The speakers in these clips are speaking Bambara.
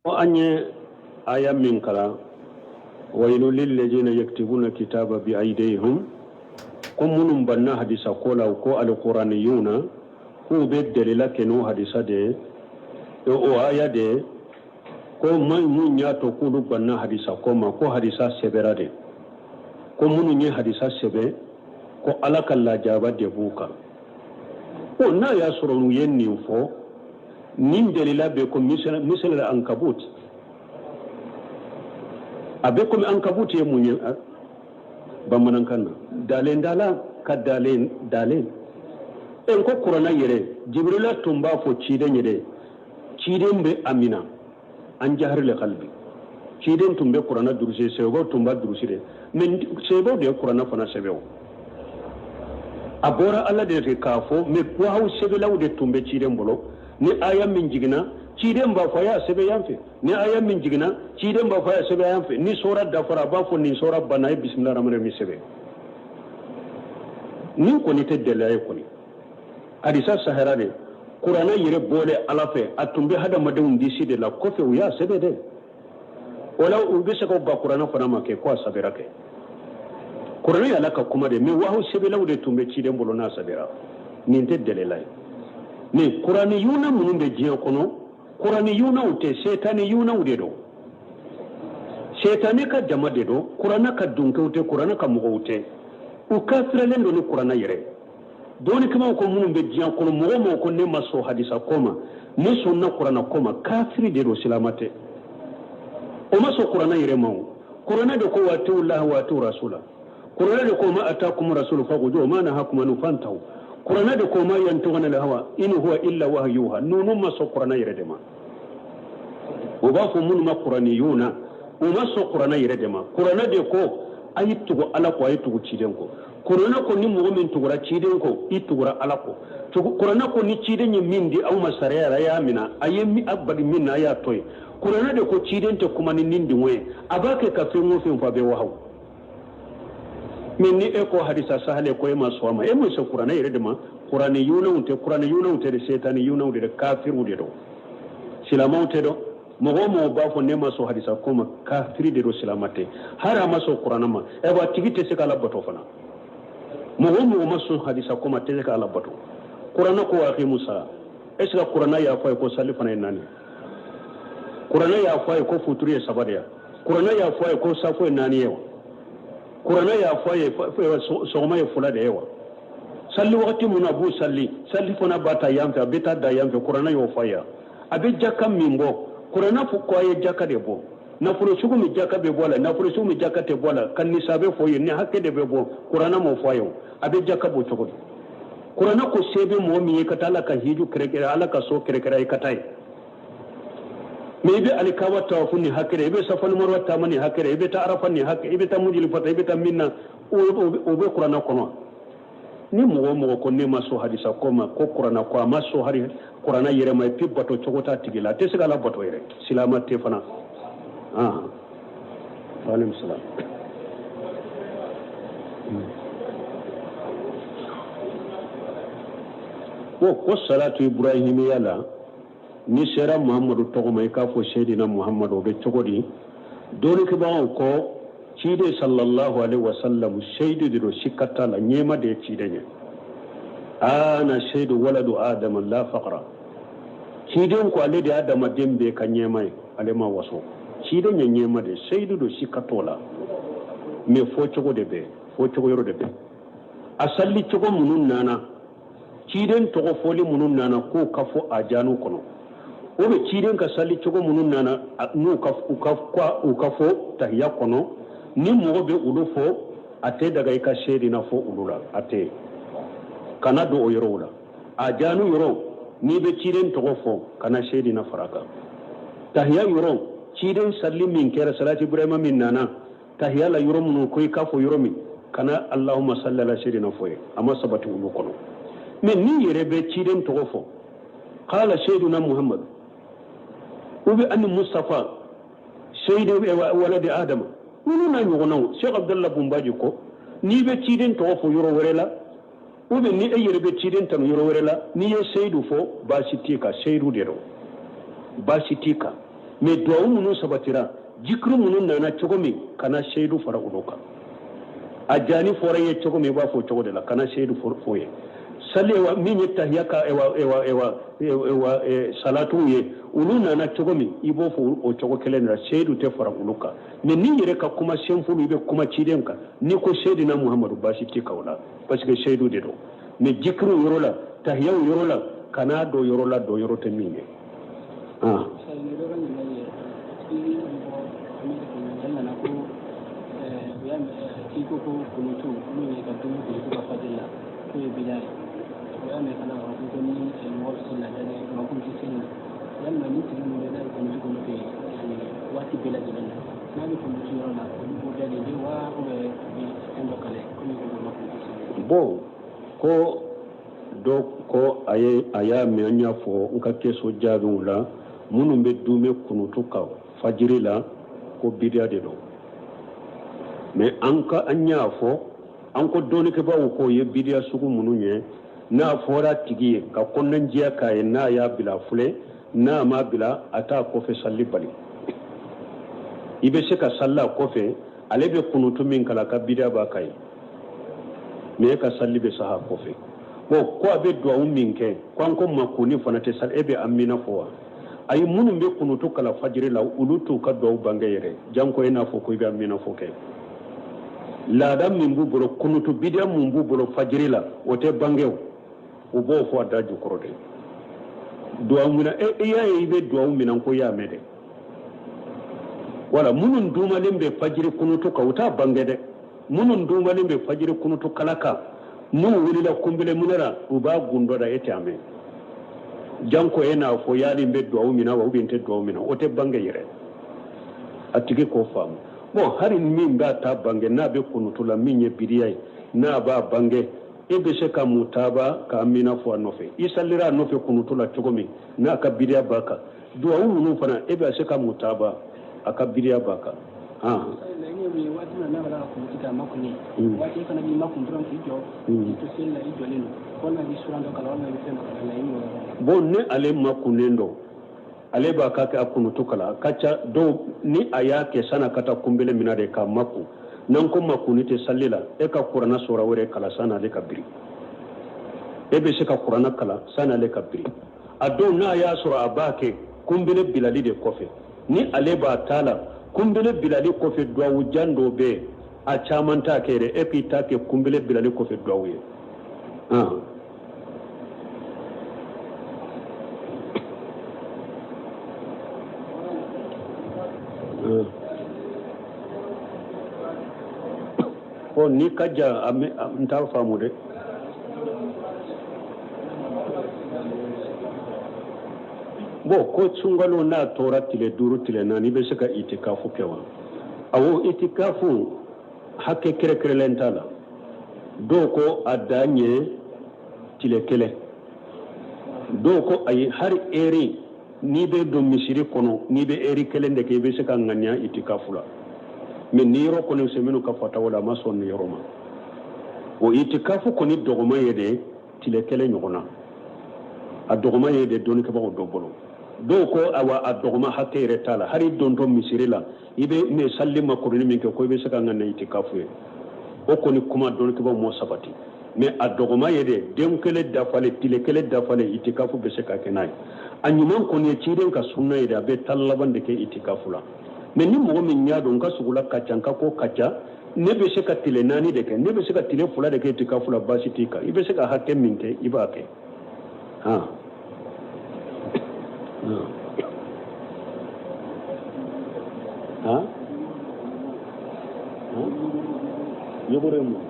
An ye aya min kalan, wailu lillazina yaktibuna kitaba bi aidihim, ko minnu banna hadisa ko la, ko alikuraniyuna, k'u bɛ delila kɛ n'o hadisa de ye, o aya de ye, ko mun y'a to k'olu banna hadisa ko ma, ko hadisa sɛbɛra de, ko minnu ye hadisa sɛbɛn, ko Ala ka lajaba de b'u kan. Ko n'a y'a sɔrɔ u ye nin fɔ, nin delila bɛ ko misalal ankabut, a bɛ komi ankabut ye mun ye bamanankan na? Dalen dala ka dalen dalen e ko kuranna yɛrɛ, Jibirila tun b'a fɔ ciden ye dɛ, ciden bɛ a mina an jaharil kalbi. Ciden tun bɛ kuranna durusi, sɛbɛbaw tun b'a durusi dɛ, mais sɛbɛbaw de ye kuranna fana sɛbɛn. O a bɔra Ala de fɛ k'a fɔ, mais wahaw sɛbɛlaw de tun bɛ ciden bolo. Ni aya min jiginna, ciden b'a fɔ a y'a sɛbɛn yan fɛ. Ni aya min jiginna, ciden b'a fɔ a y'a sɛbɛn yan fɛ. Ni sɔra dafara, a b'a fɔ nin sɔra banna, a ye bisimila rahmani min sɛbɛn. Nin kɔni tɛ delila ye kɔni, hadisa sahara de. Kuranɛ yɛrɛ bɔlen Ala fɛ, a tun bɛ hadamadenw disi de la, kɔfɛ u y'a sɛbɛn dɛ. O la u bɛ se ka ban kuranɛ fana ma kɛ ko a sɛbɛra kɛ. Kuranɛ ye Ala ka kuma de, mais wahaw sɛbɛlaw de tun bɛ ciden bolo n'a sɛbɛra. Nin tɛ delila ye. Mais kuraniyuna minnu bɛ diɲɛ kɔnɔ, kuraniyunaw tɛ, setaniyunaw de don, setani ka jama de don. Kuranɛ ka dunkew tɛ, kuranɛ ka mɔgɔw tɛ, u kafiralen don ni kuranɛ yɛrɛ. Dɔnnikɛbaaw ko minnu bɛ diɲɛ kɔnɔ, mɔgɔ o mɔgɔ ko ne ma sɔn hadisa ko ma, ne sɔnna kuranɛ ko ma, kafiri de don, silama tɛ. O ma sɔn kuranɛ yɛrɛ ma. O kuranɛ de ko wa atiwu laha wa atiwu rasula. Kuranɛ de ko ma atakum rasulu fakudu wa ma nahakum anhu fantahu. Kuranɛ de ko ma yantiqu anil hawa in huwa illa wahyu yuha. Ninnu ma sɔn kuranɛ yɛrɛ de ma. O b'a fɔ minnu ma kuraniyuna, u ma sɔn kuranɛ yɛrɛ de ma. Kuranɛ de ko a ye tugu Ala kɔ, a ye tugu ciden kɔ. Kuranɛ ko ni mɔgɔ min tugura ciden kɔ, i tugura Ala kɔ. Kuranɛ ko ni ciden ye min di aw ma sariya la, a y'a minɛ, a ye a bali min na, a y'a to yen. Kuranɛ de ko ciden tɛ kuma ni nin dungɔ ye, a b'a kɛ ka fɛn o fɛn fɔ, a bɛ wahawu. Mais ni e ko hadisa sahale ko e ma sɔn a ma, e ma sɔn kuranɛ yɛrɛ de ma. Kuranɛ yunaw tɛ, kuranɛ yunaw tɛ de, setani yunaw de, kafiriw de don, silamɛw tɛ dɔn. Mɔgɔ o mɔgɔ b'a fɔ ne ma sɔn hadisa ko ma, kafiri de don, silama tɛ. Hali a ma sɔn kuranɛ ma, ɛ a tigi tɛ se ka Ala bato fana. Mɔgɔ o mɔgɔ ma sɔn hadisa ko ma, tɛ se ka Ala bato. Kuranɛ ko aqimu sala. Est ce que kuranɛ y'a fɔ a ye ko sali fana ye naani? Kuranɛ y'a fɔ a ye ko futuru ye saba de ye? Kuranɛ y'a fɔ a ye ko safo ye naani ye wa? Kuranɛ y'a fɔ a ye sɔgɔma ye fila de ye wa? Sali wagati mun na a b'u sali, sali fana b'a ta yan fɛ, a bɛ taa da yan fɛ, kuranɛ y'o fɔ a ye. A bɛ jaka min bɔ, kuranɛ fɔ ko a ye jaka de bɔ. Nafolo sugu min jaka bɛ bɔ a la, nafolo sugu min jaka tɛ bɔ a la, ka nisabu fɔ ye, ni hakɛ de bɛ bɔ, kuranɛ m'o fɔ a ye o. A bɛ jaka bɔ cogo di? Kuranɛ ko se bɛ mɔgɔ min ye ka taa Ala ka hiju kɛrɛkɛrɛ, Ala ka so kɛrɛkɛrɛ, i ka taa yen. Mais i bɛ alikaba tawafu ni hakɛ, i bɛ safa ni marwa taama ni hakɛ, i bɛ taa arafa ni hakɛ, i bɛ taa mujilifata, i bɛ taa mina, o bɛ kuranɛ kɔnɔ. Ni mɔgɔ o mɔgɔ ko ne ma sɔn hadisa ko ma, ko kuranɛ ko a ma sɔn hari kuranɛ yɛrɛ ma, et puis bato cogo t'a tigi la, a tɛ se ka Ala bato yɛrɛ, silama tɛ fana. Waaleykum salaam. Bon, ko salatu ibrahimiya la, n'i sera Muhamadu tɔgɔ ma, i k'a fɔ Seyidina Muhamadu, o bɛ cogo di? Dɔnnikɛbagaw ko ciden sallallahu alaihi wasallam seyidu de don, sikka t'a la, ɲɛma de ye ciden ye. Ana seyidu waladu adama la fakara. Ciden ko ale de ye adamaden bɛɛ ka ɲɛma ye, ale ma waso. Ciden ye ɲɛma de ye, seyidu don, sikka t'o la. Mais fɔcogo de bɛ, fɔcogo yɔrɔ de bɛ. A salli cogo minnu nana, ciden tɔgɔ fɔli minnu nana k'o ka fɔ a janu kɔnɔ, o bɛ ciden ka sali cogo minnu nana n'u ka u ka u ka fɔ tahiya kɔnɔ, ni mɔgɔ bɛ olu fɔ, a tɛ daga i ka seyidina fɔ olu la, a tɛ kana don o yɔrɔw la. A janu yɔrɔ, n'i bɛ ciden tɔgɔ fɔ, kana seyidina fara a kan. Tahiya yɔrɔ, ciden sali min kɛra, salati ibrahima min nana tahiya la yɔrɔ minnu ko i k'a fɔ yɔrɔ min, kana allahumma salli ala seyidina fɔ ye, a ma sabati olu kɔnɔ. Mais n'i yɛrɛ bɛ ciden tɔgɔ fɔ, qala seyidina Muhammad ou bien ani Mustafa seyidu waladi adama, ninnu n'a ɲɔgɔnnaw. Sheikh Abdallah Bunbaji ko n'i bɛ ciden tɔgɔ fɔ yɔrɔ wɛrɛ la, ou bien ni e yɛrɛ bɛ ciden tanu yɔrɔ wɛrɛ la, n'i ye seyidu fɔ, baasi t'i kan, seyidu de don, baasi t'i kan. Mais duwawu minnu sabatira, jikiri minnu nana cogo min, kana seyidu fara olu kan. A jani fɔra i ye cogo min, i b'a fɔ cogo de la, kana seyidu fɔ ye. Sali wa min ye tahiya ka ewa ewa ewa ewa salatuw ye, olu nana cogo min, i b'o fɔ o cogo kelen de la, seyidu tɛ fara olu kan. Mais n'i yɛrɛ ka kuma senfolo, i bɛ kuma ciden kan, n'i ko seyidina Muhamadu, baasi t'i kan o la, parce que seyidu de don. Mais jikiriw yɔrɔ la, tahiyaw yɔrɔ la, kan'a don yɔrɔ la, don yɔrɔ tɛ min ye. Ah. I ko ko kunutu min ye ka dumuni kunutu ka fajiri la, k'o ye bida ye. O y'a mɛn fana k'a fɔ ko ni mɔgɔ bɛ seli la, mɔgɔ kun tɛ seli la, yalima ni tigi min bɛ n'a ye kunutu kɔnɔ kɛ waati bɛɛ lajɛlen na, n'a bɛ kunutu yɔrɔ la, olu b'o bɛɛ de di wa, ou bien fɛn dɔ kalan komi ko ma kunutu seli? Bon, ko dɔ ko a ye a y'a mɛn, an y'a fɔ n ka question jaabiw la, minnu bɛ duumɛ kunutu kan fajiri la, ko bidiya de don. Mais an ka an y'a fɔ, an ko dɔnnikɛbaaw k'o ye bidiya sugu minnu ye, n'a fɔra tigi ye ka kɔnɔnajɛya k'a ye, n'a y'a bila filɛ, n'a m'a bila, a t'a kɔfɛ salli bali. I bɛ se ka salli a kɔfɛ, ale bɛ kunutu min kalan, a ka bidiya b'a kan ye, mais e ka salli bɛ saha a kɔfɛ. Bon, ko a bɛ duwawu min kɛ, ko an ko makunni fana tɛ sali, e bɛ amina fɔ wa? Ayi, minnu bɛ kunutu kalan fajiri la, olu t'u ka duwawu bange yɛrɛ, janko e n'a fɔ ko i bɛ amina fɔ kɛ. Laada min b'u bolo, kunutu bidiya min b'u bolo fajiri la, o tɛ bange, o u b'o fɔ a da jukɔrɔ de. Duwawu minɛ, e y'a ye i bɛ duwawu minɛ ko i y'a mɛn dɛ. Wala minnu dumalen bɛ fajiri kunutu kan, u t'a bange dɛ. Minnu dumalen bɛ fajiri kunutu kala kan, n'u wulila kunbele minɛ la, u b'a gundo da, e tɛ a mɛn. Janko e n'a fɔ yali n bɛ duwawu minɛ wa, ou bien n tɛ duwawu minɛ, o tɛ bange yɛrɛ. A tigi k'o faamu. Bon, hali min b'a ta bange, n'a bɛ kunutu la min ye bidiya ye, n'a b'a bange, e bɛ se ka mutaba ka amina fɔ a nɔfɛ. I salira a nɔfɛ kunutu la cogo min, n'a ka bidiya b'a kan, duwawu ninnu fana, e bɛ se ka mutaba, a ka bidiya b'a kan. Waati min n'a b'a kunutu kɛ, a ma kun ye, waati fana b'i makun dɔrɔn k'i jɔ, k'i to seli la, i jɔlen don, walima i bɛ suran dɔ kalan, walima i bɛ fɛn dɔ kalan, laɲini o yɔrɔ la. Bon, ni ale makunnen don, ale b'a ka kɛ a kunutu kalan, a ka ca dɔw ni a y'a kɛ san'a ka taa kunbele minɛ de k'a makun. N'an ko makunni tɛ sali la, e ka kuranna sura wɛrɛ kalan san'ale ka biri. E bɛ se ka kuranna kalan san'ale ka biri. A dɔw n'a y'a sɔrɔ a b'a kɛ kunbele bilali de kɔfɛ, ni ale b'a ta la kunbele bilali kɔfɛ, duwawu jan dɔ bɛ yen, a caman t'a kɛ yɛrɛ, e k'i ta kɛ kunbele bilali kɔfɛ duwawu ye. Ɔ, n'i ka jan, n t'a faamu dɛ. Bon, ko sunkalo n'a tora tile 5, tile 4, i bɛ se ka itikafu kɛ wa? Awɔ, itikafu hakɛ kɛrɛnkɛrɛnlen t'a la. Dɔw ko a dan ye tile 1, dɔw ko ayi, hali eri n'i bɛ don misiri kɔnɔ, n'i bɛ eri 1 de kɛ, i bɛ se ka ŋaniya itikafu la. Mais nin yɔrɔ kɔni, Usɛminu ka fatawa la, a ma sɔn nin yɔrɔ ma. O itikafu kɔni dɔgɔman ye de tile 1 ɲɔgɔn na, a dɔgɔman ye de dɔnnikɛbagaw dɔ bolo. Dɔw ko awa, a dɔgɔman hakɛ yɛrɛ t'a la, hali dontɔ misiri la, i bɛ ne salli makuruni min kɛ, ko i bɛ se ka ŋaniya itikafu ye. O kɔni kuma dɔnnikɛbagaw m'o sabati, mais a dɔgɔman ye de den kelen dafalen, tile 1 dafalen, itikafu bɛ se ka kɛ n'a ye. A ɲuman kɔni ye ciden ka sunna ye de, a bɛ tan laban de kɛ itikafu la. Mais ni mɔgɔ min y'a dɔn n ka sugula ka ca, n ka ko ka ca, ne bɛ se ka tile 4 de kɛ, ne bɛ se ka tile 2 de kɛ itikafu la, baasi t'i kan. I bɛ se ka hakɛ min kɛ, i b'a kɛ. Han han yogoro ye mun?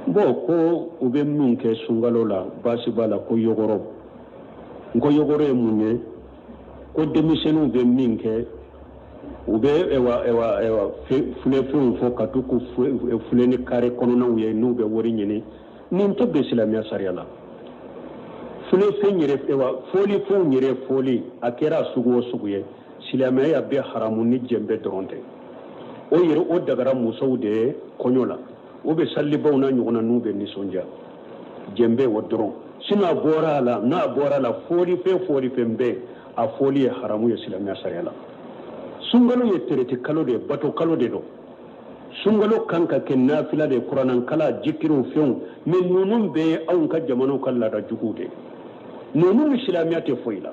Bon, ko u bɛ min kɛ sunkalo la, baasi b'a la, ko yogoro. N ko yogoro ye mun ye? Ko denmisɛnninw bɛ min kɛ, u bɛ ewa ewa ewa filefɛnw fɔ ka to k'u file ni kare kɔnɔnaw ye, n'u bɛ wari ɲini. Nin tɛ bɛn silamɛya sariya la. Filefɛn yɛrɛ, ewa fɔlifɛnw yɛrɛ fɔli, a kɛra sugu o sugu ye, silamɛya y'a bɛɛ haramu ni jɛnbɛ dɔrɔn tɛ. O yɛrɛ, o dagara musow de ye kɔɲɔ la, u bɛ salibaw n'a ɲɔgɔnna, n'u bɛ nisɔndiya. jɛnbe o dɔrɔn. Sinon a bɔra a la, n'a bɔra a la, fɔlifɛn fɔlifɛn bɛɛ a fɔli ye haramu ye silamɛya sariya la. Sunkalo ye tereti kalo de ye, bato kalo de don. Sunkalo kan ka kɛ nafila de ye, kuranankala, jikiriw, fɛnw. Mais ninnu bɛɛ ye anw ka jamanaw ka laada juguw de ye. Ninnu ni silamɛya tɛ foyi la.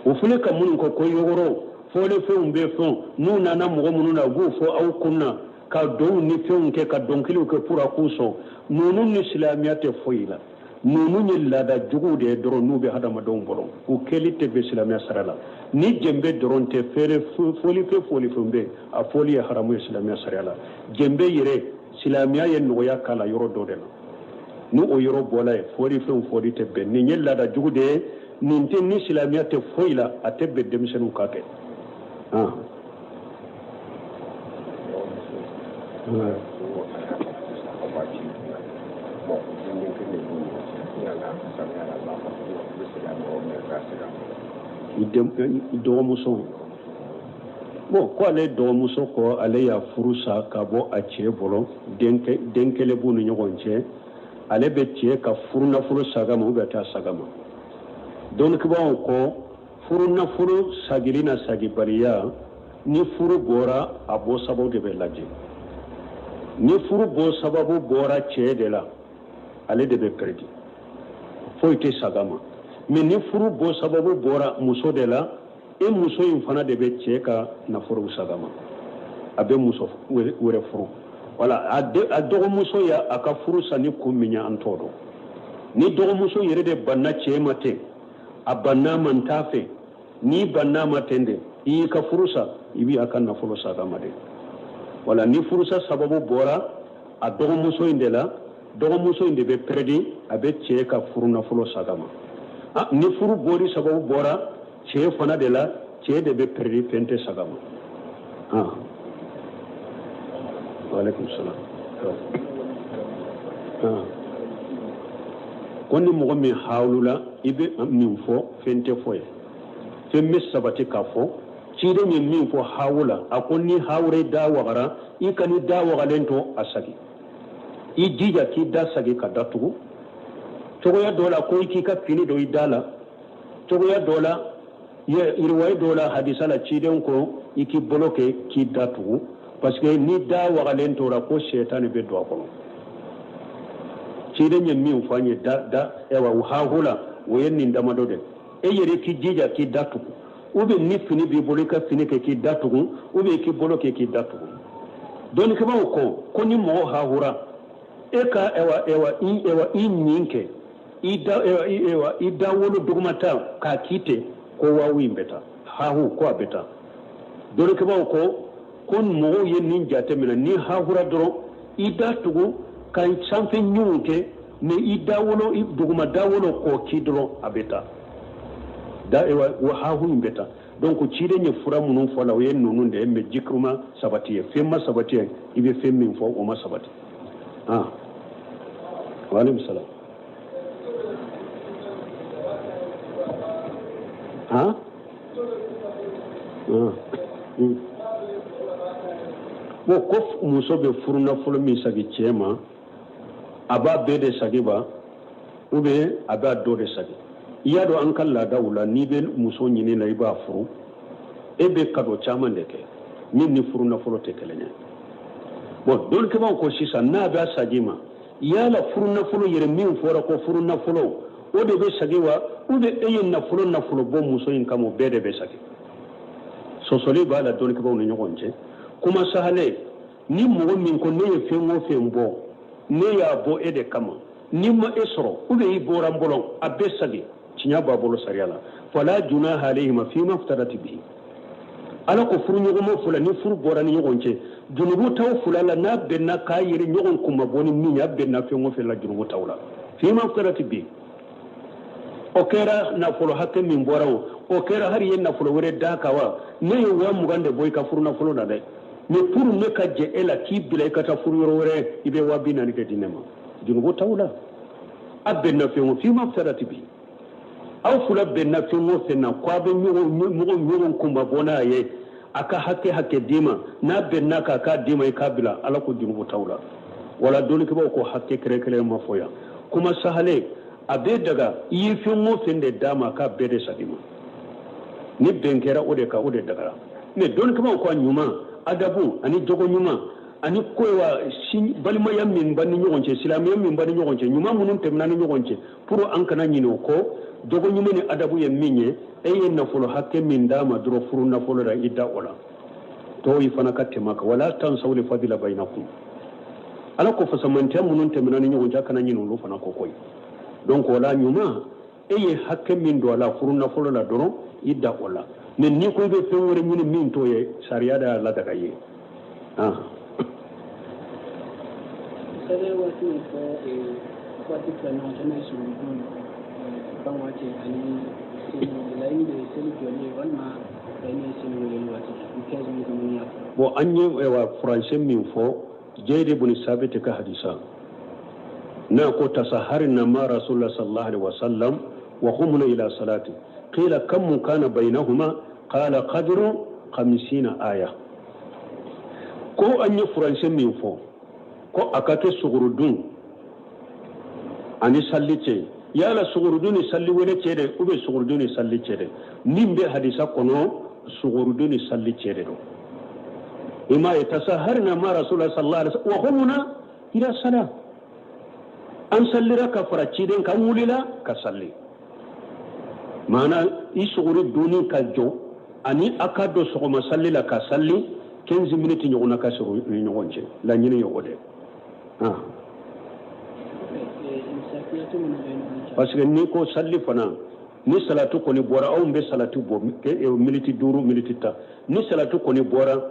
U filɛ ka minnu kɔ ko yogoro fɔlifɛnw bɛ fɛnw, n'u nana mɔgɔ minnu na, u b'u fɔ aw kun na ka donw ni fɛnw kɛ, ka dɔnkiliw kɛ pour a k'u sɔn. Ninnu ni silamɛya tɛ foyi la. Ninnu ye laada juguw de ye dɔrɔn, n'u bɛ hadamadenw bolo, u kɛli tɛ bɛn silamɛya sira la. Ni jɛnbe dɔrɔn tɛ, feere fɔlifɛn fɔlifɛn bɛ a fɔli ye haramu ye silamɛya sariya la. Jɛnbe yɛrɛ, silamɛya ye nɔgɔya k'a la yɔrɔ dɔ de la. Ni o yɔrɔ bɔla yen, fɔlifɛnw fɔli tɛ bɛn. Nin ye laada jugu de ye, nin tɛ ni silamɛya tɛ foyi la, a tɛ bɛn denmisɛnninw k'a kɛ. Dɔgɔmuso bon, ko ale dɔgɔmuso ko ale y'a furu sa ka bɔ a cɛ bolo, den kelen b'u ni ɲɔgɔn cɛ, ale bɛ cɛ ka furu nafolo sag'a ma ou bien a t'a sag'a ma. Dɔnnikɛbaaw ko furu nafolo sagili n'a sagibaliya, ni furu bɔra, a bɔ sababu de bɛ lajɛ. Ni furu bɔ sababu bɔra cɛ de la, ale de bɛ pɛrɛdi, foyi tɛ sag'a ma. Mais ni furu bɔ sababu bɔra muso de la, e muso in fana de bɛ cɛ ka nafolo sag'a ma, a bɛ muso wɛrɛ furu. Wala a dɔgɔmuso ya a ka furu sa ni kun min ye, an t'o dɔn. Ni dɔgɔmuso yɛrɛ de banna cɛ ma ten, a banna ma, n t'a fɛ, n'i banna ma ten de, i y'i ka furu sa, i b'i a ka nafolo sag'a ma de. Wala ni furusa sababu bɔra a dɔgɔmuso in de la, dɔgɔmuso in de bɛ pɛrɛdi, a bɛ cɛ ka furu nafolo sag'a ma. Ni furu bɔli sababu bɔra cɛ fana de la, cɛ de bɛ pɛrɛdi, fɛn tɛ sag'a ma. Waaleykum salaam. Ko ni mɔgɔ min hawulula, i bɛ min fɔ, fɛn tɛ fɔ ye, fɛn bɛ sabati k'a fɔ. Ciden ye min fɔ hawu la, a ko ni hawure da wagara, i kan'i da wagalen to, a sagi, i jija k'i da sagi ka datugu cogoya dɔ la, ko i k'i ka fini don i da la cogoya dɔ la. Riwaye dɔ la, hadisa la, ciden ko i k'i bolo kɛ k'i da tugu, parce que ni da wagalen tora, ko sɛtani bɛ don a kɔnɔ. Ciden ye min fɔ an ye da da ɛwa hahu la, o ye nin damadɔ de. E yɛrɛ k'i jija k'i da tugu, ou bien ni fini b'i bolo, i ka fini kɛ k'i da tugu, ou bien i k'i bolo kɛ k'i da tugu. Dɔnnikɛbaaw ko ko ni mɔgɔ hahura, e ka ɛwa ɛwa i ɛwa i ɲin kɛ i da ɛwa i da wolo dugumata k'a k'i ten, ko waawu in bɛ taa, hahu ko a bɛ taa. Dɔnnikɛbaaw ko ko mɔgɔw ye nin jate minɛ, ni hahura dɔrɔn, i da tugu ka sanfɛ ɲinw kɛ, mais i da wolo duguma da wolo k'o k'i dɔrɔn, a bɛ taa da ɛwa o hahu in bɛ taa. Donc ciden ye fura minnu fɔ la, o ye ninnu de ye, mais jikiru ma sabati ye, fɛn ma sabati ye, i bɛ fɛn min fɔ, o ma sabati. Waaleykum salaam. Han, bon, ko muso bɛ furu nafolo min sagi cɛ ma, a b'a bɛɛ de sagi ba, ou bien a b'a dɔ de sagi? I y'a dɔn, an ka laadaw la, n'i bɛ muso ɲini na, i b'a furu, e bɛ cadeau caman de kɛ min ni furu nafolo tɛ kelen ye. Bon, dɔnnikɛbaaw ko sisan, n'a b'a sagi ma, yala furu nafolo yɛrɛ min fɔra ko furu nafolo, o de bɛ sagi wa, ou bien e ye nafolo nafolo bɔ muso in kama, o bɛɛ de bɛ sagi? Sɔsɔli b'a la dɔnnikɛbaaw ni ɲɔgɔn cɛ. Kuma sahalen, ni mɔgɔ min ko ne ye fɛn o fɛn bɔ, ne y'a bɔ e de kama, ni ma e sɔrɔ, ou bien i bɔra n bolo, a bɛɛ sagi, tiɲɛ b'a bolo sariya la. Fala junaha alayhima fima iftadat bihi. Ala ko furuɲɔgɔnma fila, ni furu bɔra ni ɲɔgɔn cɛ, junubu t'aw fila la n'a bɛnna k'a yɛrɛ ɲɔgɔn kunmabɔ ni min ye, a bɛnna fɛn o fɛn la, junubu t'aw la. Fima iftadat bihi, o kɛra nafolo hakɛ min bɔra, o o kɛra hali ye nafolo wɛrɛ d'a kan wa. Ne ye 20,000 de bɔ i ka furu nafolo la dɛ, mais pour ne ka jɛ e la k'i bila i ka taa furu yɔrɔ wɛrɛ, i bɛ 40,000 de di ne ma, junubu t'aw la. A bɛnna fɛn o, fima iftadat bihi, aw fila bɛnna fɛn o fɛn na ko a bɛ ɲɔgɔn ɲɔgɔn kunmabɔ n'a ye, a ka hakɛ hakɛ d'i ma, n'a bɛnna k'a k'a d'i ma, i k'a bila, Ala ko junubu t'aw la. Wala dɔnnikɛbaaw ko hakɛ kɛrɛnkɛrɛn ma fɔ yan. Kuma sahalen, a bɛ daga i ye fɛn o fɛn de d'a ma, k'a bɛɛ de segin i ma. Ni bɛn kɛra o de kan, o de dagara. Mais dɔnnikɛbaaw ko a ɲuman, adabu ani jogo ɲuman ani kowa balimaya min b'an ni ɲɔgɔn cɛ, silamɛya min b'an ni ɲɔgɔn cɛ, ɲuman minnu tɛmɛna ni ɲɔgɔn cɛ, pour an kana ɲinɛ o kɔ. Jogo ɲuman ni adabu ye min ye, e ye nafolo hakɛ min d'a ma dɔrɔn furu nafolo la, i da o la. Tɔw i fana ka tɛmɛ a kan. Wala tansawul fadila bayinakum. Ala ko fasamantiya minnu tɛmɛna ni ɲɔgɔn cɛ, kana ɲinɛ olu fana kɔ koyi. Donc o la ɲuman, e ye hakɛ min don a la furu nafolo la dɔrɔn, i da o la. Mais n'i ko i bɛ fɛn wɛrɛ ɲini min t'o ye, sariya de y'a ladaga i ye. Sɛbɛn waati min fɔ, waati fila ɲɔgɔn cɛ, n'o ye suguri ban waati ani seli, laɲini de ye seli jɔli ye walima laɲini ye seli weleli waati ni 15 minutes ninnu y'a fɔ. Bon, an ye furancɛ min fɔ, Jayidi bun Sabiti ka hadisa n'a ko tasaharina ma rasulullah sallallahu alaihi wasallam wa qumna ila salati qila kam kana bainahuma qala qadru 50 aya. Ko an ye furancɛ min fɔ ko a ka kɛ sugurudun ani salli cɛ, yala sugurudun ni salli wele cɛ de ou bien sugurudun ni salli cɛ de? Min bɛ hadisa kɔnɔ, sugurudun ni salli cɛ de don. I m'a ye, tasaharina ma rasulullah sallallahu alaihi wasallam wa qumna ila salat, an sallira ka fara ciden kan, wulila ka salli. Maana i suguri dunni ka jɔ ani a ka don sɔgɔma salli la ka salli, 15 minutes ɲɔgɔnna ka sɔrɔ ni ɲɔgɔn cɛ. Laɲini ye o de. Parce que n'i ko salli fana, ni salatu kɔni bɔra, anw bɛ salatu bɔ miniti 5, miniti 10. Ni salatu kɔni bɔra,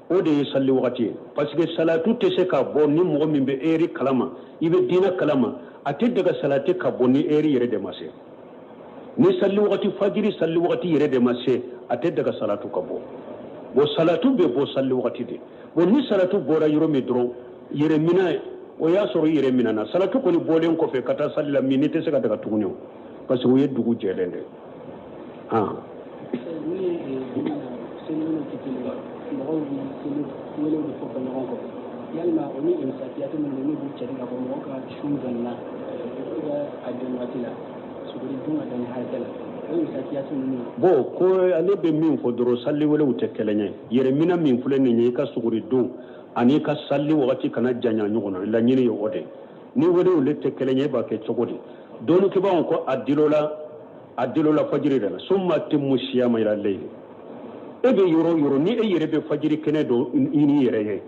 o de ye salli wagati ye. Parce que salatu tɛ se ka bɔ ni mɔgɔ min bɛ heure kalama, i bɛ diinɛ kalama, a tɛ daga salati ka bɔ ni heure yɛrɛ de ma se. Ni salli wagati, fajiri salli wagati yɛrɛ de ma se, a tɛ daga salatu ka bɔ. Bon, salatu bɛ bɔ salli wagati de. Bon, ni salatu bɔra yɔrɔ min dɔrɔn, yɛrɛ minɛ, o y'a sɔrɔ i yɛrɛ minɛna. Salatu kɔni bɔlen kɔfɛ ka taa salli la min, n'i tɛ se ka daga tuguni o, parce que o ye dugu jɛlen de. Min ye seli tɛ kelen ye, mɔgɔw bɛ seli welew de fɔ fɔ ɲɔgɔn kɔ, yalima o ni imsakiyatu minnu n'u b'u cɛri ka bɔ mɔgɔ ka sun jɔni na, i ka a jɔn waati la, suguri dun ka dan hakɛ la, o imsakiyatu ninnu. Bon, ko ale bɛ min fɔ dɔrɔn, salli welew tɛ kelen ye. Yɛrɛ minɛ min filɛ nin ye, i ka suguri dun ani i ka salli wagati kana janya ɲɔgɔn na, laɲini ye o de. Ni welew le tɛ kelen ye, e b'a kɛ cogo di? Dɔnnikɛbaaw ko a dilola, a dilola fajiri de la. Summa atimmu siyama ila leyli. E bɛ yɔrɔ o yɔrɔ, ni e yɛrɛ bɛ fajiri kɛnɛ dɔn n'i yɛrɛ ye,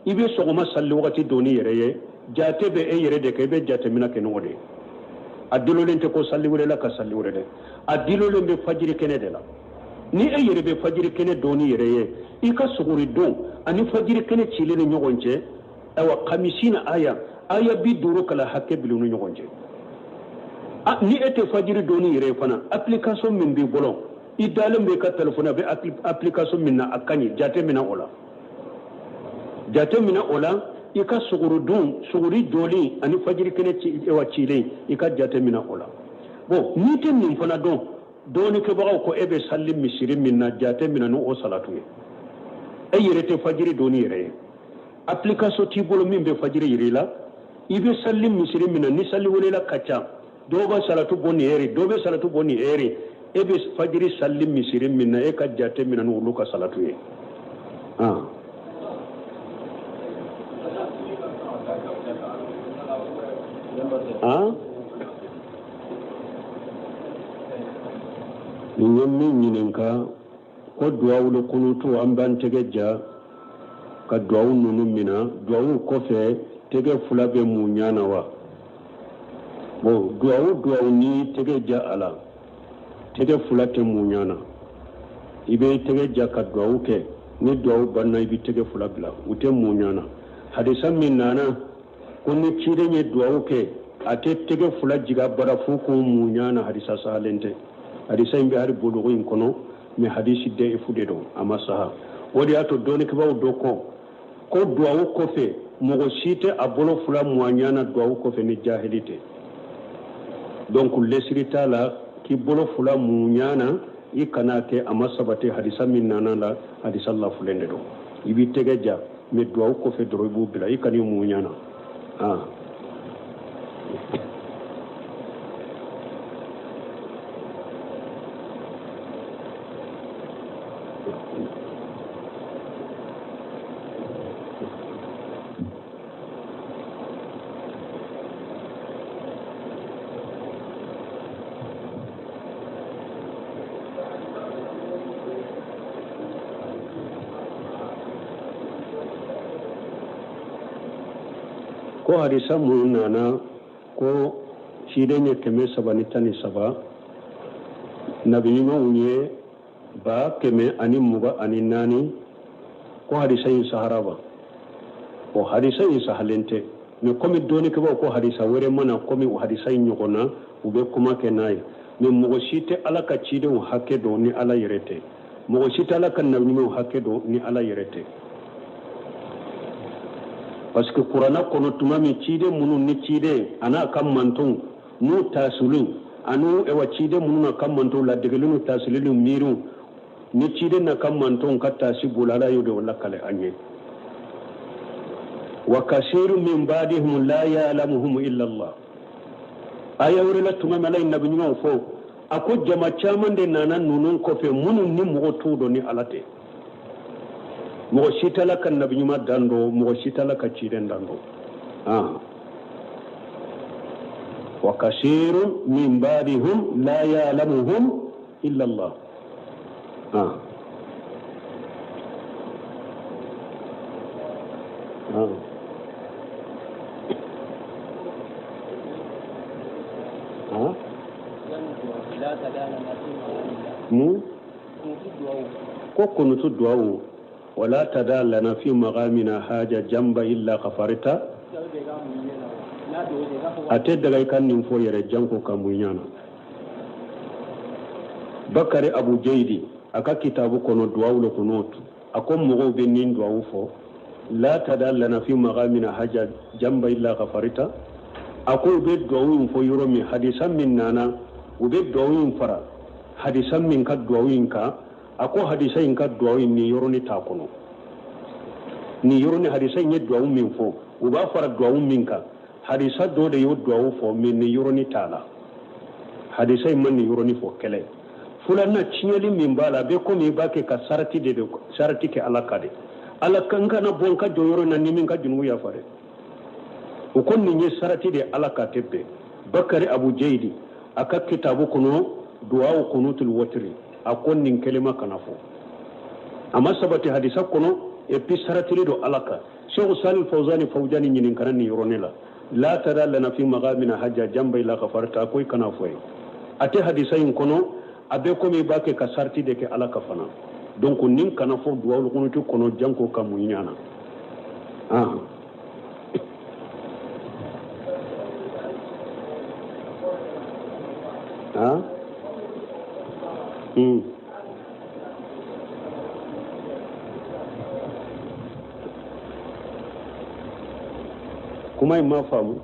i bɛ sɔgɔma salli wagati dɔn n'i yɛrɛ ye, jate bɛ e yɛrɛ de kan, i bɛ jateminɛ kɛ n'o de ye. A dilolen tɛ ko salli welela ka salli wele dɛ, a dilolen bɛ fajiri kɛnɛ de la. Ni e yɛrɛ bɛ fajiri kɛnɛ dɔn n'i yɛrɛ ye, i ka suguri dun ani fajiri kɛnɛ cilen ni ɲɔgɔn cɛ, ayiwa, kamisina aya, aya 50 kala hakɛ bil'u ni ɲɔgɔn cɛ. Ni e tɛ fajiri dɔn n'i yɛrɛ ye fana, application min b'i bolo, i dalen bɛ i ka telefɔni, a bɛ application min na, a ka ɲi, jate minɛ o la, jate minɛ o la. I ka suguri dun, suguri jɔlen ani fajiri kɛnɛ ci, cilen, i ka jate minɛ o la. Bon, n'i tɛ nin fana dɔn, dɔnnikɛbagaw ko e bɛ salli misiri min na, jate minɛ n'o salatu ye. E yɛrɛ tɛ fajiri dɔn n'i yɛrɛ ye, application t'i bolo min bɛ fajiri yir'i la, i bɛ salli misiri min na, ni salli welela ka ca, dɔw bɛ salatu bɔ nin heure, dɔw bɛ salatu bɔ nin heure, e bɛ fajiri salli misiri min na, e ka jate minɛ n'olu ka salatu ye. Nin ye min ɲininka ko duwawul kunutu, an b'an tɛgɛ ja ka duwawu ninnu mina, duwawu kɔfɛ tɛgɛ fila bɛ mun ɲa na wa? Bon, duwawu ni tɛgɛ ja a la, tɛgɛ fila tɛ mun ɲa na. I bɛ tɛgɛ ja ka duwawu kɛ, ni duwawu banna, i bɛ tɛgɛ fila bila, u tɛ mun ɲa na. Hadisa min nana ko ni ciden ye duwawu kɛ, a tɛ tɛgɛ fila jigin abada fo k'o mun ɲa na, hadisa sahalen tɛ. Hadisa in bɛ hali bulugu in kɔnɔ, mais hadisi daifu de don, a ma saha. O de y'a to dɔnnikɛbaaw dɔ ko duwawu kɔfɛ mɔgɔ si tɛ a bolo fila mun ɲa na duwawu kɔfɛ ni jahili tɛ. Donc lesiri t'a la k'i bolo fila mun ɲa na, i kana kɛ, a ma sabati. Hadisa min nana la, hadisa lafulen de don. I b'i tɛgɛ ja, mais duwawu kɔfɛ dɔrɔn i b'u bila, i kan'i mun ɲa na. Ko hadisa mun nana ko ciden ye 313, nabi ɲumanw ye 124, ko hadisa in sahara ba? O hadisa in sahalen tɛ, mais komi dɔnnikɛbaw ko hadisa wɛrɛ ma na komi o hadisa in ɲɔgɔn na, u bɛ kuma kɛ n'a ye. Mais mɔgɔ si tɛ Ala ka cidenw hakɛ dɔn ni Ala yɛrɛ tɛ. Mɔgɔ si tɛ Ala ka nabi ɲumanw hakɛ dɔn ni Ala yɛrɛ tɛ, parce que kuranna kɔnɔ, tuma min ciden minnu ni ciden a n'a ka mantonw n'u taasiliw ani ewa ciden minnu n'a ka mantonw ladegeli n'u taasili n'u miiriw ni ciden n'a ka mantonw ka taasi bolo, Ala y'o de lakale an ye. Wa kasiru min badihim la ya'lamuhum illa Allah. Aya wɛrɛ la, tuma min Ala ye nabi ɲumanw fɔ, a ko jama caman de nana ninnu kɔfɛ minnu ni mɔgɔ t'u dɔn ni Ala tɛ. Mɔgɔ si tɛ Ala ka nabi ɲuman dan dɔn, mɔgɔ si tɛ Ala ka ciden dan dɔn. Ah, wa kasirun min ba'dihum la ya'lamuhum illa Allah. Ah ah ah mu ko kunutu duwawu, wala tada lana fi magamina haja jamba illa kafarita. A tɛ daga i ka nin fɔ yɛrɛ janko ka mun ɲana. Bakari Abu Jeyidi a ka kitabu kɔnɔ, duwawu le kunut, a ko mɔgɔw bɛ nin duwawu fɔ, la tada lana fi magamina haja jamba illa kafarita. A ko u bɛ duwawu in fɔ yɔrɔ min, hadisa min nana, u bɛ duwawu in fara hadisa min ka duwawu in kan. A ko hadisa in ka duwawu in, nin yɔrɔnin t'a kɔnɔ. Nin yɔrɔnin, hadisa in ye duwawu min fɔ, u b'a fara duwawu min kan, hadisa dɔ de y'o duwawu fɔ, mais nin yɔrɔnin t'a la. Hadisa in ma nin yɔrɔnin fɔ. Kɛlɛ filanan, tiɲɛli min b'a la, a bɛ komi i b'a kɛ ka sarati de sarati kɛ Ala ka de. Ala kan kana bɔ n ka jɔ yɔrɔ in na ni min ka junubu yafa dɛ. O ko nin ye sarati de Ala ka tɛ bɛn. Bakari Abu Jeyidi a ka kitabu kɔnɔ, duwawu kunutul watiri, a ko nin kelima kana fɔ, a ma sabati hadisa kɔnɔ, et puis saratili don Ala kan. Sheikh Salih Fawzani Fawjani ɲininkara nin yɔrɔnin la, la tada lana fi magamina haja jamba illa kafarta. Ko i kana fɔ ye, a tɛ hadisa in kɔnɔ, a bɛ komi i b'a kɛ ka sarati de kɛ Ala ka fana. Donc nin kana fɔ duwawu kunutu kɔnɔ janko ka mun ɲana. Ah ah Kuma in ma faamu.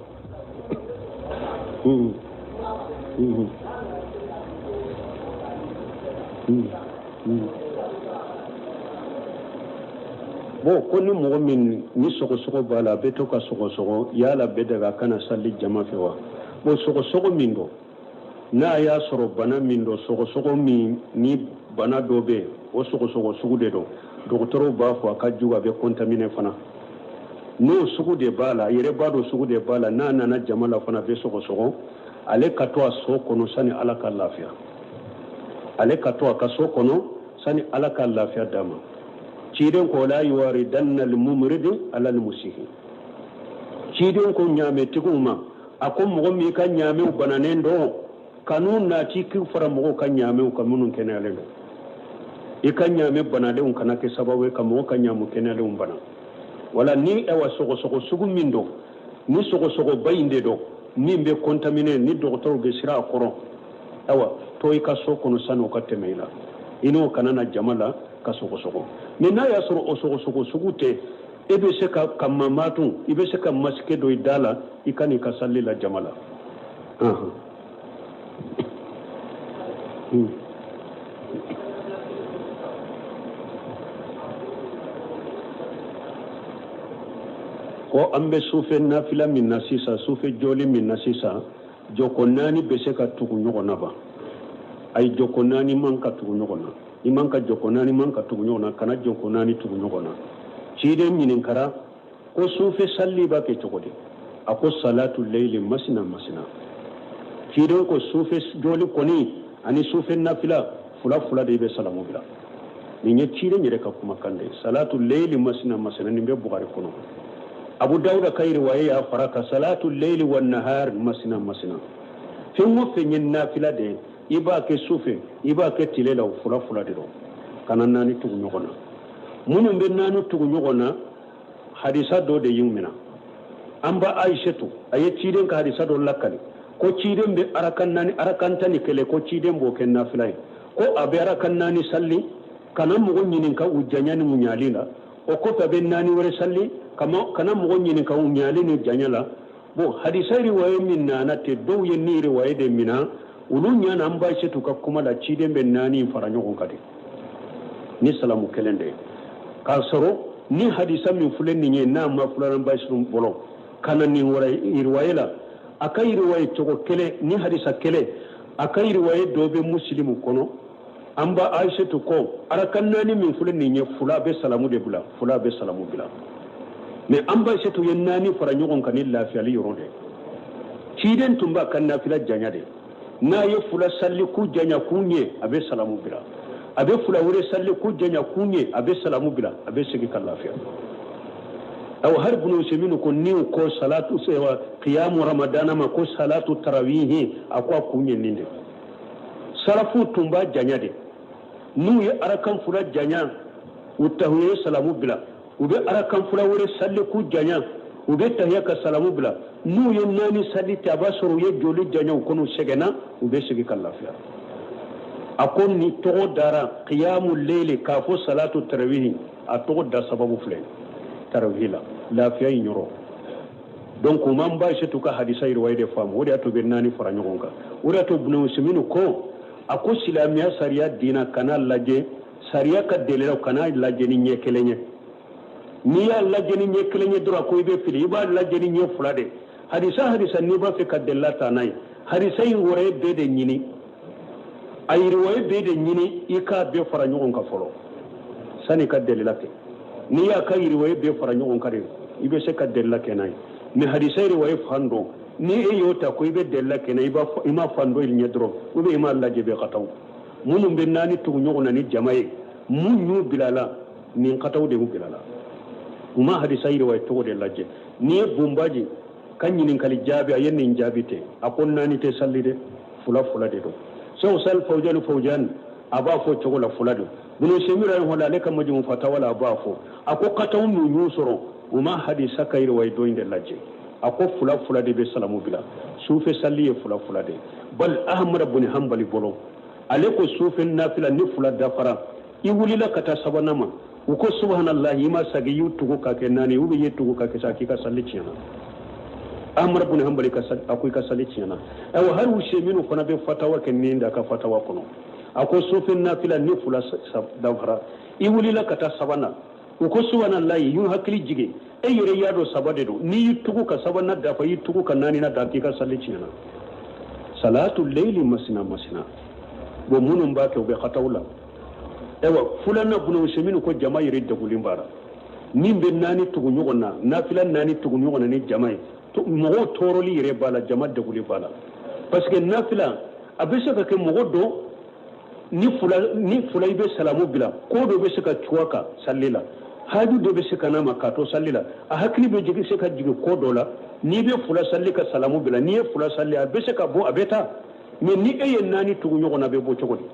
Bon, ko ni mɔgɔ min ni sɔgɔsɔgɔ b'a la, a bɛ to ka sɔgɔsɔgɔ, yala bɛ daga kana sali jama fɛ wa? Bon, sɔgɔsɔgɔ min don, n'a y'a sɔrɔ bana min don, sɔgɔsɔgɔ min ni bana dɔ bɛ yen, o sɔgɔsɔgɔ sugu de don, dɔgɔtɔrɔw b'a fɔ a ka jugu, a bɛ contaminer fana. N'o sugu de b'a la, a yɛrɛ b'a dɔn sugu de b'a la, n'a nana jama la fana a bɛ sɔgɔsɔgɔ, ale ka to a so kɔnɔ sani Ala ka lafiya. Ale ka to a ka so kɔnɔ sani Ala ka lafiya d'a ma. Ciden ko la yuwaridanna almumridi ala almusihi. Ciden ko ɲaamɛtigiw ma, a ko mɔgɔ min ka ɲaamɛw bananen don, kan'u nati k'u fara mɔgɔw ka ɲaamɛw kan minnu kɛnɛyalen don. I ka ɲaamɛ banalenw kana kɛ sababu ye ka mɔgɔ ka ɲaamu kɛnɛyalenw bana. Wala ni ɛwa sɔgɔsɔgɔ sugu min don, ni sɔgɔsɔgɔba in de don min bɛ contaminer, ni dɔgɔtɔrɔw bɛ siran a kɔrɔ, awa to i ka so kɔnɔ sani o ka tɛmɛ i la, i n'o kana na jama la ka sɔgɔsɔgɔ. Mais n'a y'a sɔrɔ o sɔgɔsɔgɔ sugu tɛ, e bɛ se ka mamatun, i bɛ se ka masque don i da la, i ka n'i ka sali la jama la. Ko an bɛ sufɛ nafila min na sisan, sufɛ jɔli min na sisan, jɔko naani bɛ se ka tugu ɲɔgɔn na ba? Ayi, jɔko naani man ka tugu ɲɔgɔn na. I man ka jɔko naani man ka tugu ɲɔgɔn na. Kana jɔko naani tugu ɲɔgɔn na. Ciden ɲininkara ko sufɛ sali b'a kɛ cogo di? A ko salatu leyili masina masina. Ciden ko sufɛ jɔli kɔni ani sufɛ nafila, fila fila de i bɛ salamu bila. Nin ye ciden yɛrɛ ka kumakan de ye, salatu leyili masina masina. Nin bɛ Bukari kɔnɔ. Abu Dawuda ka riwaya y'a fara kan salatu leyli wa nahar masina masina. Fɛn o fɛn ye nafila de ye, i b'a kɛ su fɛ, i b'a kɛ tile la, o fila fila de don. Kana naani tugu ɲɔgɔn na. Minnu bɛ naani tugu ɲɔgɔn na, hadisa dɔ de y'u minɛ. An ba Ayisetu, a ye ciden ka hadisa dɔ lakali ko ciden bɛ arakan naani, arakan 11, ko ciden b'o kɛ nafila ye, ko a bɛ arakan naani salli kana mɔgɔ ɲininka u janya ni u ɲali la. O kɔfɛ a bɛ naani wɛrɛ salli kana mɔgɔ ɲininka u ɲali ni janya la. Bon, hadisa riwaye min nana ten, dɔw ye nin riwaye de mina, olu ɲana an ba Ayisetu ka kuma la, ciden bɛ naani fara ɲɔgɔn kan de ni salamu kelen de ye. K'a sɔrɔ ni hadisa min filɛ nin ye, n'a ma filanan ba Ayisetu bolo ka na nin riwaye la, a ka riwaye cogo kelen ni hadisa kelen, a ka riwaye dɔ bɛ Musilimu kɔnɔ. An ba Ayisetu ko arakan naani min filɛ nin ye, fila bɛ salamu de bila, fila bɛ salamu bila. Mais an ba Ayisetu ye naani fara ɲɔgɔn kan ni lafiyali yɔrɔ de. Ciden tun b'a ka nafila janya de, n'a ye fila salli k'u janya k'u ɲɛ, a bɛ salamu bila. A bɛ fila wɛrɛ salli k'u janya k'u ɲɛ, a bɛ salamu bila, a bɛ segin ka lafiya. Awa, hari Bunu Useminu ko ni u ko salatu sewa qiyamu ramadana ma ko salatu tarawihi, a ko a kun ye nin de. Salafu tun b'a janya de, n'u ye arakan fila janya, u tahiya ye salamu bila, u bɛ arakan fila wɛrɛ salli k'u janya, u bɛ tahiya ka salamu bila. N'u ye naani salli ten, a b'a sɔrɔ u ye joli janya u kɔnɔ, sɛgɛnna, u bɛ segin ka lafiya. A ko ni tɔgɔ dara qiyamu leyli k'a fɔ salatu tarawihi, a tɔgɔ da sababu filɛ tarawihi la, lafiya in yɔrɔ. Donc u m'an ba Ayisetu ka hadisa riwaye de faamu, o de y'a to u bɛ naani fara ɲɔgɔn kan. O de y'a to Bunu Useminu ko, a ko silamɛya sariya diina kana lajɛ, sariya ka delilaw kana lajɛ ni ɲɛ kelen ye. N'i y'a lajɛ ni ɲɛ kelen ye dɔrɔn, ko i bɛ fili. I b'a lajɛ ni ɲɛ fila de. Hadisa hadisa n'i b'a fɛ ka delila ta n'a ye, hadisa in wɛrɛ bɛɛ de ɲini, a riwaye bɛɛ de ɲini, i k'a bɛɛ fara ɲɔgɔn kan fɔlɔ sani ka delila kɛ. N'i y'a ka riwaye bɛɛ fara ɲɔgɔn kan de, i bɛ se ka delila kɛ n'a ye. Mais hadisa riwaye fan dɔ, ni e y'o ta ko i bɛ delila kɛ n'a ye, i ma fan dɔ ɲɛ dɔrɔn, ou bien i m'a lajɛ bɛɛ ka taa. Minnu bɛ naani tugu ɲɔgɔn na ni jama ye, mun y'u bila la? Nin kataw de y'u bila la, u ma hadisa riwaye cogo de lajɛ. N'i ye Bunbaji ka ɲininkali jaabi, a ye nin jaabi ten, a ko naani tɛ salli dɛ, fila fila de don. Sɛw Sali Fawjani Fawjani, a b'a fɔ cogo la fila don. Bunu Semira yɛrɛ, ale ka Majumu Fatawa la, a b'a fɔ, a ko kataw min y'u sɔrɔ, u ma hadisa ka riwaye dɔ in de lajɛ. A ko fila fila de bɛ salamu bila, sufɛ salli ye fila fila de. Bal Ahmad bun Hanbali bolo, ale ko sufɛ nafila ni fila dafara, i wulila ka taa sabanan ma, u ko subhanallahi, i ma sagi, i y'u tugu ka kɛ naani, ou bien i ye tugu ka kɛ sa, k'i ka salli tiɲɛna. Ahmad bun Hanbali ka a ko i ka salli tiɲɛna. Ayiwa, hali Useminu fana bɛ fatawa kɛ nin da ka fatawa kɔnɔ, a ko sufɛ nafila ni fila dafara, i wulila ka taa sabanan, u ko subhanallahi, y'u hakili jigin, e yɛrɛ y'a dɔn saba de don, n'i y'i tugu ka sabanan dafa, i y'i tugu ka naaninan dafa, k'i ka salli tiɲɛna. Salatu leyli masina masina. Bon, minnu b'a kɛ, u bɛ kataw la. Ayiwa, filanan, Bunu Useminu ko jama yɛrɛ degulen b'a la. Min bɛ naani tugu ɲɔgɔn na, nafila naani tugu ɲɔgɔn na ni jama ye, mɔgɔw tɔɔrɔli yɛrɛ b'a la, jama degulen b'a la, parce que nafila a bɛ se ka kɛ mɔgɔ dɔ ni fila ni fila i bɛ salamu bila, ko dɔ bɛ se ka cuwa ka salli la, haju dɔ bɛ se ka n'a ma k'a to salli la, a hakili bɛ jigin, se ka jigin ko dɔ la. N'i bɛ fila salli ka salamu bila, n'i ye fila salli, a bɛ se ka bɔ, a bɛ taa. Mais ni e ye naani tugu ɲɔgɔn na, a bɛ bɔ cogo di?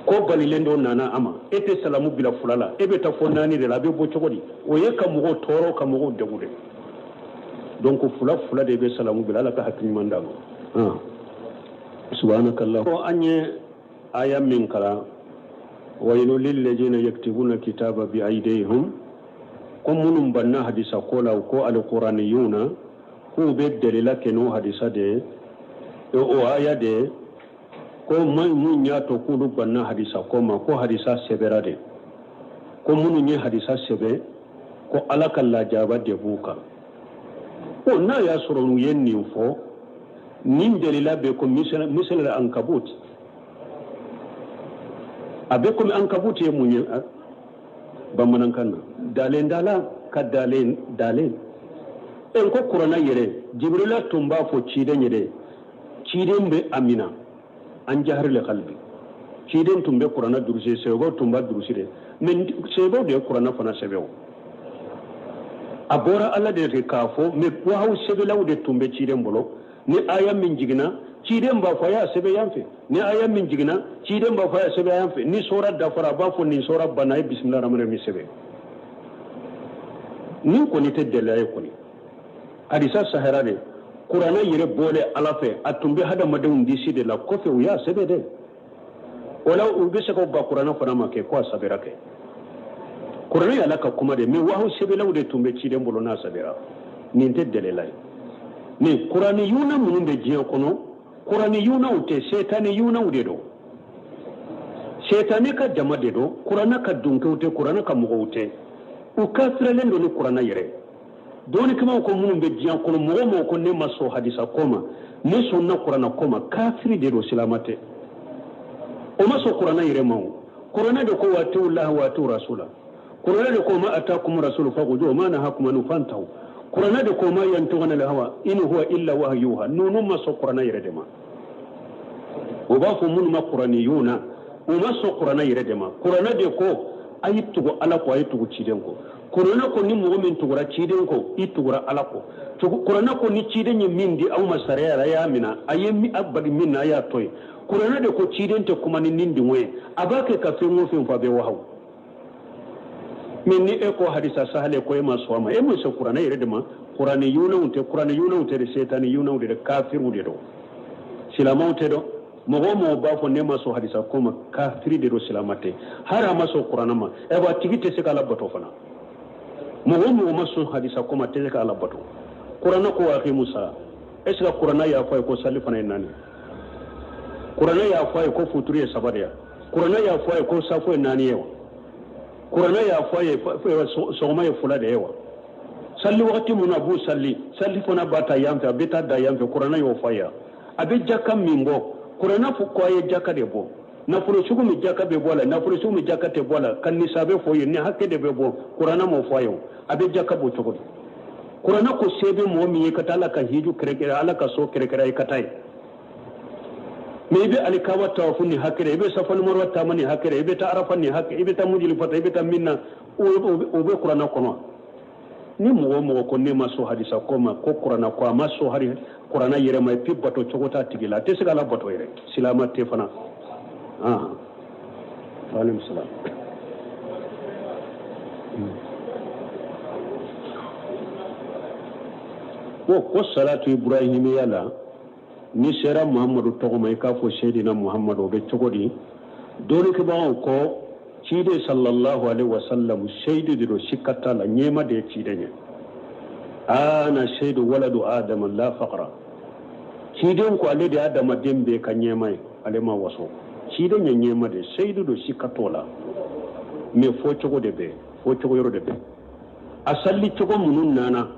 Ko balilen dɔ nana a ma, e tɛ salamu bila fila la, e bɛ taa fo naani de la, a bɛ bɔ cogo di? O ye ka mɔgɔw tɔɔrɔ, ka mɔgɔw degun de. Donc fila fila de bɛ salamu bila. Ala ka hakili ɲuman d'a ma. Subhanakallah. Ko an ye aya min kalan, wailu lillazina yaktubuna kitaba bi aydihim, ko minnu banna hadisa ko la, ko alquraniyuna, k'u bɛ delila kɛ n'o hadisa de ye, o aya de ye, ko mun y'a to k'olu banna hadisa ko ma, ko hadisa sɛbɛra de, ko minnu ye hadisa sɛbɛn, ko Ala ka lajaba de b'u kan. Ko n'a y'a sɔrɔ u ye nin fɔ, nin delila bɛ ko misali ankabut, a bɛ komi ankabut ye mun ye bamanankan na? Dalen dala ka dalen dalen. E ko kuranna yɛrɛ, Jibirila tun b'a fɔ ciden ye dɛ, ciden bɛ a mina an jahari le kalbi. Ciden tun bɛ kuranna durusi, sɛbɛw tun b'a durusi dɛ, mais sɛbɛw de ye kuranna fana sɛbɛw. A bɔra Ala de fɛ k'a fɔ, mais wahaw sɛbɛlaw de tun bɛ ciden bolo. Ni aya min jiginna, ciden b'a fɔ a y'a sɛbɛn yan fɛ. Ni aya min jiginna, ciden b'a fɔ a y'a sɛbɛn yan fɛ. Ni sɔra dafara, a b'a fɔ nin sɔra banna, a ye bisimila rahmani rahim sɛbɛn. Nin kɔni tɛ dɛlɛya ye kɔni. Hadisa sahara de, kuranɛ yɛrɛ bɔlen Ala fɛ, a tun bɛ hadamadenw disi de la, kɔfɛ u y'a sɛbɛn dɛ. O la u bɛ se ka ban kuranɛ fana ma kɛ ko a sɛbɛra kɛ. Kuranɛ ye Ala ka kuma de, mais wahaw sɛbɛlaw de tun bɛ ciden bolo n'a sɛbɛra. Nin tɛ dɛlɛla ye. Ni kuraniyuna minnu bɛ diɲɛ kɔnɔ, kuraniyunaw tɛ, setaniyunaw de don. Setani ka jama de don, kuranɛ ka dunkew tɛ, kuranɛ ka mɔgɔw tɛ. U kafiralen don ni kuranɛ yɛrɛ. Dɔnnikɛbaaw ko minnu bɛ diɲɛ kɔnɔ, mɔgɔ mɔgɔ ko ne ma sɔn hadisa ko ma, ne sɔnna kuranɛ ko ma, kafiri de don, silama tɛ. O ma sɔn kuranɛ yɛrɛ ma o. Kuranɛ de ko wa atiwu laha wa atiwu rasula. Kuranɛ de ko ma atakum rasulu fakudu wa ma nahakum anhu fantahu. Kuranɛ de ko ma yantiqu anil hawa in huwa illa wahyu yuha. Ninnu ma sɔn kuranɛ yɛrɛ de ma. O b'a fɔ minnu ma kuraniyuna, u ma sɔn kuranɛ yɛrɛ de ma. Kuranɛ de ko a ye tugu Ala kɔ, a ye tugu ciden kɔ. Kuranɛ ko ni mɔgɔ min tugura ciden kɔ, i tugura Ala kɔ. Kuranɛ ko ni ciden ye min di aw ma sariya la, a y'a minɛ, a ye a bali min na, a y'a to yen. Kuranɛ de ko ciden tɛ kuma ni nin dungɔ ye, a b'a kɛ ka fɛn o fɛn fɔ, a bɛ wahawu. Mais ni e ko hadisa sahale ko e ma sɔn a ma, e ma sɔn kuranɛ yɛrɛ de ma. Kuranɛ yunaw tɛ, kuranɛ yunaw tɛ de, setani yunaw de, kafiriw de don, silamɛw tɛ dɔn. Mɔgɔ o mɔgɔ b'a fɔ ne ma sɔn hadisa ko ma, kafiri de don, silama tɛ. Hali a ma sɔn kuranɛ ma, ɛ a tigi tɛ se k'Ala bato fana. Mɔgɔ o mɔgɔ ma sɔn hadisa ko ma, tɛ se k'Ala bato. Kuranɛ ko aqimu sala, est ce que kuranɛ y'a fɔ a ye ko sali fana ye naani? Kuranɛ y'a fɔ a ye ko futuri ye saba de ye? Kuranɛ y'a fɔ a ye ko safo ye naani ye wa? Kuranɛ y'a fɔ a ye sɔgɔma ye fila de ye wa? Sali wagati mun na a b'u sali, sali fana b'a ta yan fɛ, a bɛ taa da yan fɛ, kuranɛ y'o fɔ a ye. A bɛ jaka min bɔ, kuranɛ fɔ ko a ye jaka de bɔ. Nafolo sugu min jaka bɛ bɔ a la, nafolo sugu min jaka tɛ bɔ a la, ka nisabe fɔ ye, ni hakɛ de bɛ bɔ, kuranɛ m'o fɔ a ye o. A bɛ jaka bɔ cogo di? Kuranɛ ko se bɛ mɔgɔ min ye ka taa Ala ka hiju kɛrɛkɛrɛ, Ala ka so kɛrɛkɛrɛ, i ka taa yen. Mais i bɛ alikaba tawafu ni hakɛ i bɛ safa ni marwa taama ni hakɛ i bɛ taa arafa ni hakɛ, i bɛ taa mujilifata, i bɛ taa minna, o bɛ kuranɛ kɔnɔ. Ni mɔgɔ o mɔgɔ ko ne ma sɔn hadisa ko ma, ko kuranɛ ko a ma sɔn hali kuranɛ yɛrɛ ma, et puis bato cogo t'a tigi la, a tɛ se k'Ala bato yɛrɛ, silama tɛ fana. Waaleykum salaam. Bon, ko salatu ibrahimiya la, ni sera Muhammadu tɔgɔ ma, i k'a fɔ Seydina Muhammadu, o bɛ cogo di? Dɔnnikɛbagaw ko ciden sallallahu alaihi wasallam seyidu de don, sikka t'a la, ɲɛma de ye ciden ye. Ana seyidu waladu adama la faqra. Ciden ko ale de ye adamaden bɛɛ ka ɲɛma ye, ale ma waso. Ciden ye ɲɛma de ye, seyidu don, sikka t'o la. Mais fɔ cogo de bɛ, fɔ cogo yɔrɔ de bɛ. A salli cogo minnu nana,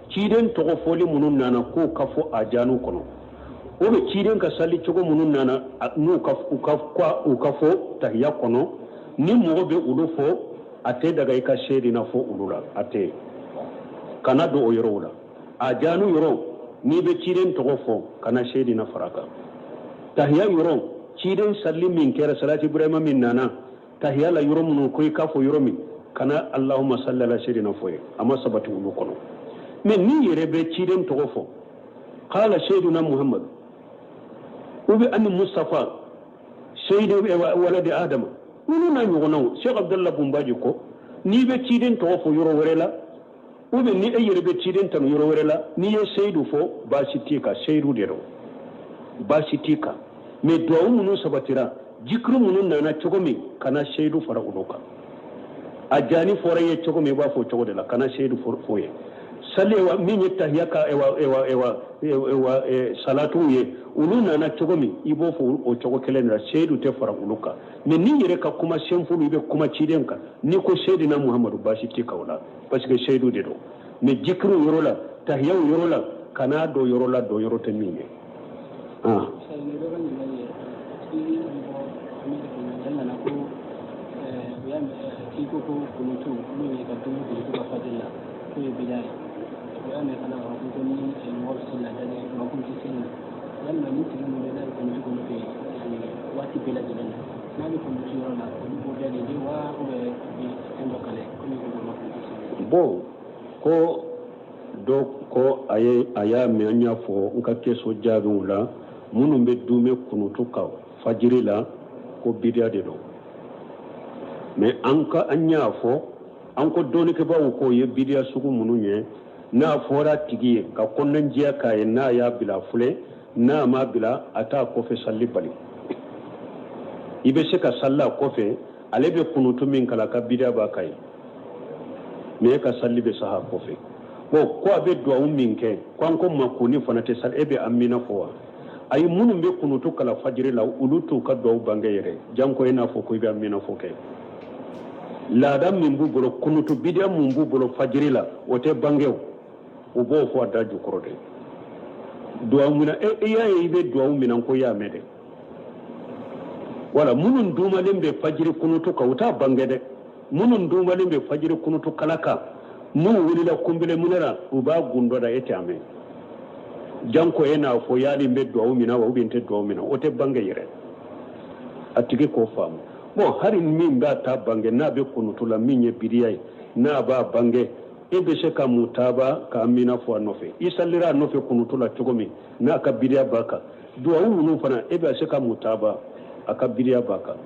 ciden tɔgɔ fɔli minnu nana k'o ka fɔ a janu kɔnɔ, o bɛ ciden ka sali cogo minnu nana n'u ka u ka u ka fɔ tahiya kɔnɔ, ni mɔgɔ bɛ olu fɔ, a tɛ daga i ka seydina fɔ olu la, a tɛ kana don o yɔrɔw la. A janu yɔrɔ, n'i bɛ ciden tɔgɔ fɔ, kana seydina fara kan. Tahiya yɔrɔ, ciden sali min kɛra, salati ibrahima min nana tahiya la yɔrɔ minnu ko i k'a fɔ yɔrɔ min, kana allahumma salli ala seydina fɔ ye, a ma sabati olu kɔnɔ. Mais n'i yɛrɛ bɛ ciden tɔgɔ fɔ, qala seydina muhammad ou bien ani mustafa seyidu waladi adama, ninnu n'a ɲɔgɔnnaw. Sheikh Abdallah Bumbaji ko n'i bɛ ciden tɔgɔ fɔ yɔrɔ wɛrɛ la, ou bien ni e yɛrɛ bɛ ciden tanu yɔrɔ wɛrɛ la, n'i ye seyidu fɔ, baasi t'i kan, seyidu de don, baasi t'i kan. Mais duwawu minnu sabatira, jikiri minnu nana cogo min, kana seyidu fara olu kan. A jani fɔra ye cogo min, i b'a fɔ cogo de la, kana seyidu fɔ ye. Sali wa min ye tahiya ka ewa ewa ewa ewa salatuw ye, olu nana cogo min, i b'o fɔ o cogo kelen de la, seyidu tɛ fara olu kan. Mais n'i yɛrɛ ka kuma senfulu, i bɛ kuma ciden kan, n'i ko seyidina muhamadu, baasi t'i kan o la, parce que seyidu de don. Mais jikiriw yɔrɔ la, tahiyaw yɔrɔ la, kana don yɔrɔ la, don yɔrɔ tɛ min ye. I ko ko kunutu n'o ye ka dumuni kɛ ka fajiri la, k'o ye bida ye. O y'a mɛn fana k'a fɔ ko ni mɔgɔ bɛ seli laada mɔgɔ kun tɛ seli na, yalima ni tigi min bɛ n'a bɛ kunutu kɔnɔ kɛ waati bɛɛ lajɛlen na, n'a bɛ kunutu yɔrɔ la, olu b'o bɛɛ de di wa, ou bien fɛn dɔ kalɛ komi ko ma kunutu seli? Bon, Ko dɔ ko a ye a y'a mɛn an y'a fɔ n ka question jaabiw la, minnu bɛ duumɛ kunutu kan fajiri la, ko bidiya de don. Mais an ka an y'a fɔ, an ko dɔnnikɛbaaw k'o ye bidiya sugu minnu ye, n'a fɔra a tigi ye ka kɔnɔnajɛya k'a ye, n'a y'a bila filɛ, n'a m'a bila, a t'a kɔfɛ salli bali. I bɛ se ka salli a kɔfɛ, ale bɛ kunutu min kalan, a ka bidiya b'a kan ye, mais e ka salli bɛ saha kɔfɛ. Bon, ko a bɛ duwawu min kɛ, ko an ko makuni fana tɛ sali, e bɛ amina fɔ wa? Ayi, minnu bɛ kunutu kalan fajiri la, olu t'u ka duwawu bange yɛrɛ, janko e n'a fɔ ko i bɛ amina fɔ kɛ. Laada min b'u bolo, kunutu bidiya min b'u bolo fajiri la, o tɛ bange, o u b'o fɔ a da jukɔrɔ de. Duwawu minɛ, e y'a ye i bɛ duwawu minɛ ko i y'a mɛn dɛ. Wala minnu dumalen bɛ fajiri kunutu kan, u t'a bange dɛ. Minnu dumalen bɛ fajiri kunutu kalan kan, n'u wulila kunbele minɛ la, u b'a gundo da, e tɛ a mɛn. Janko e n'a fɔ yali n bɛ duwawu minɛ wa, ou bien n tɛ duwawu minɛ, o tɛ bange yɛrɛ. A tigi k'o faamu. Bon, hali min b'a ta bange, n'a bɛ kunutu la min ye bidiya ye, n'a b'a bange, e bɛ se ka mutaba ka amina fɔ a nɔfɛ. I salira a nɔfɛ kunutu la cogo min, n'a ka bidiya b'a kan, duwawu ninnu fana, e bɛ se ka mutaba, a ka bidiya b'a kan.